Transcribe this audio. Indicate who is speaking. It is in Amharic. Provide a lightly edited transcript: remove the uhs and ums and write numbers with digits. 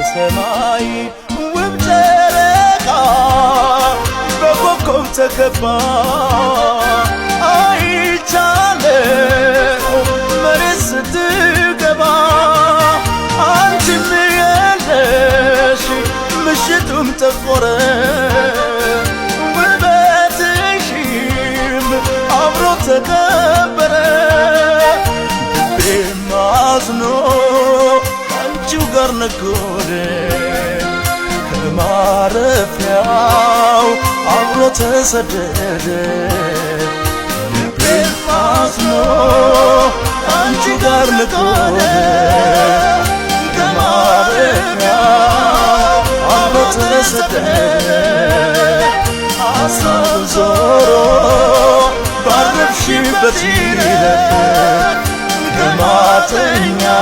Speaker 1: በሰማይ ውብ ጨረቃ በኮከብ ተከባ አይቻለው መሬት ስትገባ፣ አንቺም የለሽ ምሽቱም ጠቆረ፣ ውበትሽም አብሮ ተከበረ። ልቤም አዝኖ ከአንቺው ጋር ነጎደ፣ ከማረፊያው አብሮ ተሰደደ። ልቤም አዝኖ ከአንቺ ጋር ነጎደ፣ ከማረፊያው አብሮ ተሰደደ። ሀሳብ ዞሮ ባረፍሽበት ይለፍ፣ ገማተኛው